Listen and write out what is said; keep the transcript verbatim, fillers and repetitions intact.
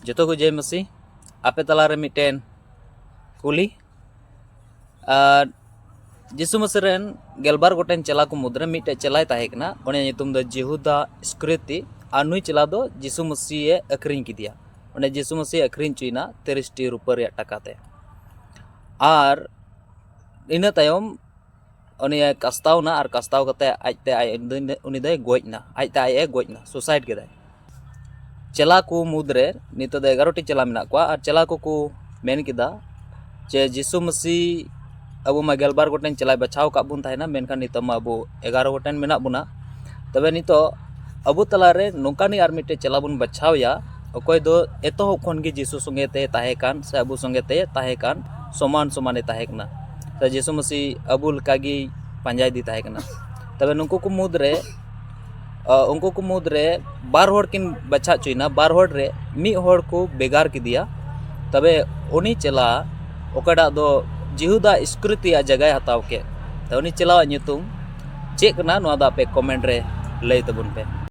ᱡᱚᱛᱚ ᱠᱚ ᱡᱚᱭ ᱢᱟᱹᱥᱤ᱾ ᱟᱯᱮ ᱛᱟᱞᱟᱨᱮ ᱢᱤᱫᱴᱮᱱ ᱠᱩᱞᱤ, ᱟᱨ ᱡᱤᱥᱩ ᱢᱟᱹᱥᱤ ᱨᱮᱱ ᱜᱮᱞᱵᱟᱨ ᱜᱚᱴᱮᱱ ᱪᱮᱞᱟ ᱠᱚ ᱢᱩᱫᱽᱨᱮ ᱢᱤᱫᱴᱮᱡ ᱪᱮᱞᱟᱭ ᱛᱟᱦᱮᱸ ᱠᱟᱱᱟ, ᱩᱱᱤᱭᱟᱜ ᱧᱩᱛᱩᱢ ᱫᱚ ᱡᱤᱦᱩᱫᱟ ᱤᱥᱠᱨᱤᱭᱚᱛᱤ᱾ ᱟᱨ ᱱᱩᱭ ᱪᱮᱞᱟ ᱫᱚ ᱡᱤᱥᱩ ᱢᱟᱹᱥᱤᱭᱮ ᱟᱹᱠᱷᱨᱤᱧ ᱠᱮᱫᱮᱭᱟ᱾ ᱚᱸᱰᱮ ᱡᱤᱥᱩ ᱢᱟᱹᱥᱤᱭᱮ ᱟᱹᱠᱷᱨᱤᱧ ᱦᱚᱪᱚᱭᱮᱱᱟ ᱛᱤᱨᱤᱥ ᱴᱤ ᱨᱩᱯᱟᱹ ᱨᱮᱭᱟᱜ ᱴᱟᱠᱟ ᱛᱮ᱾ ᱟᱨ ᱤᱱᱟᱹ ᱛᱟᱭᱚᱢ ᱩᱱᱤᱭ ᱠᱟᱥᱛᱟᱣ ᱮᱱᱟ, ᱟᱨ ᱠᱟᱥᱛᱟᱣ ᱠᱟᱛᱮ ᱟᱡᱛᱮ ᱟᱡ, ᱩᱱᱤ ᱫᱚᱭ ᱜᱚᱡ ᱮᱱᱟ, ᱟᱡᱛᱮ ᱟᱡ ᱮ ᱜᱚᱡ ᱮᱱᱟ, ᱥᱩᱥᱟᱭᱤᱰ ᱠᱮᱫᱟᱭ᱾ ᱪᱮᱞᱟ ᱠᱚ ᱢᱩᱫᱽᱨᱮ ᱱᱤᱛᱚᱜ ᱫᱚ ᱮᱜᱟᱨᱚ ᱴᱤ ᱪᱮᱞᱟ ᱢᱮᱱᱟᱜ ᱠᱚᱣᱟ, ᱟᱨ ᱪᱮᱞᱟ ᱠᱚᱠᱚ ᱢᱮᱱ ᱠᱮᱫᱟ ᱡᱮ ᱡᱤᱥᱩ ᱢᱟᱹᱥᱤ, ᱟᱵᱚ ᱢᱟ ᱜᱮᱞᱵᱟᱨ ᱜᱚᱴᱮᱱ ᱪᱮᱞᱟᱭ ᱵᱟᱪᱷᱟᱣ ᱟᱠᱟᱫ ᱵᱚᱱ ᱛᱟᱦᱮᱱᱟ, ᱢᱮᱱᱠᱷᱟᱱ ᱱᱤᱛᱚᱜ ᱢᱟ ᱟᱵᱚ ᱮᱜᱟᱨᱚ ᱜᱚᱴᱮᱱ ᱢᱮᱱᱟᱜ ᱵᱚᱱᱟ᱾ ᱛᱚᱵᱮ ᱱᱤᱛᱚᱜ ᱟᱵᱚ ᱛᱟᱞᱟᱨᱮ ᱱᱚᱝᱠᱟᱱᱤᱡ ᱟᱨ ᱢᱤᱫᱴᱮᱡ ᱪᱮᱞᱟ ᱵᱚᱱ ᱵᱟᱪᱷᱟᱣᱮᱭᱟ, ᱚᱠᱚᱭ ᱫᱚ ᱮᱛᱚᱦᱚᱵ ᱠᱷᱚᱱ ᱜᱮ ᱡᱤᱥᱩ ᱥᱚᱸᱜᱮ ᱛᱮ ᱛᱟᱦᱮᱸ ᱠᱟᱱ, ᱥᱮ ᱟᱵᱚ ᱥᱚᱸᱜᱮ ᱛᱮ ᱛᱟᱦᱮᱸ ᱠᱟᱱ, ᱥᱚᱢᱟᱱ ᱥᱚᱢᱟᱱᱮ ᱛᱟᱦᱮᱸ ᱠᱟᱱᱟ, ᱥᱮ ᱡᱤᱥᱩ ᱢᱟᱹᱥᱤ ᱟᱵᱚ ᱞᱮᱠᱟᱜᱮ ᱯᱟᱸᱡᱟ ᱤᱫᱤ ᱛᱟᱦᱮᱸ ᱠᱟᱱᱟ᱾ ᱛᱚᱵᱮ ᱱᱩᱠᱩ ᱠᱚ ᱢᱩᱫᱽᱨᱮ, ᱟ, ᱩᱱᱠᱩ ᱠᱚ ᱢᱩᱫᱽᱨᱮ ᱵᱟᱨ ᱦᱚᱲ ᱠᱤᱱ ᱵᱟᱪᱷᱟ ᱦᱚᱪᱚᱭᱮᱱᱟ, ᱵᱟᱨ ᱦᱚᱲ ᱨᱮ ᱢᱤᱫ ᱦᱚᱲ ᱠᱚ ᱵᱷᱮᱜᱟᱨ ᱠᱮᱫᱮᱭᱟ᱾ ᱛᱚᱵᱮ ᱩᱱᱤ ᱪᱮᱞᱟ ᱚᱠᱟᱴᱟᱜ ᱫᱚ ᱡᱤᱦᱩᱫᱟ ᱤᱥᱠᱨᱤᱭᱚᱛᱤᱭᱟᱜ ᱡᱟᱭᱜᱟᱭ ᱦᱟᱛᱟᱣ ᱠᱮᱫ, ᱛᱚ ᱩᱱᱤ ᱪᱮᱞᱟᱣᱟᱜ ᱧᱩᱛᱩᱢ ᱪᱮᱫ ᱠᱟᱱᱟ, ᱱᱚᱣᱟ ᱫᱚ ᱟᱯᱮ ᱠᱚᱢᱮᱱᱴ ᱨᱮ ᱞᱟᱹᱭ ᱛᱟᱵᱚᱱ ᱯᱮ᱾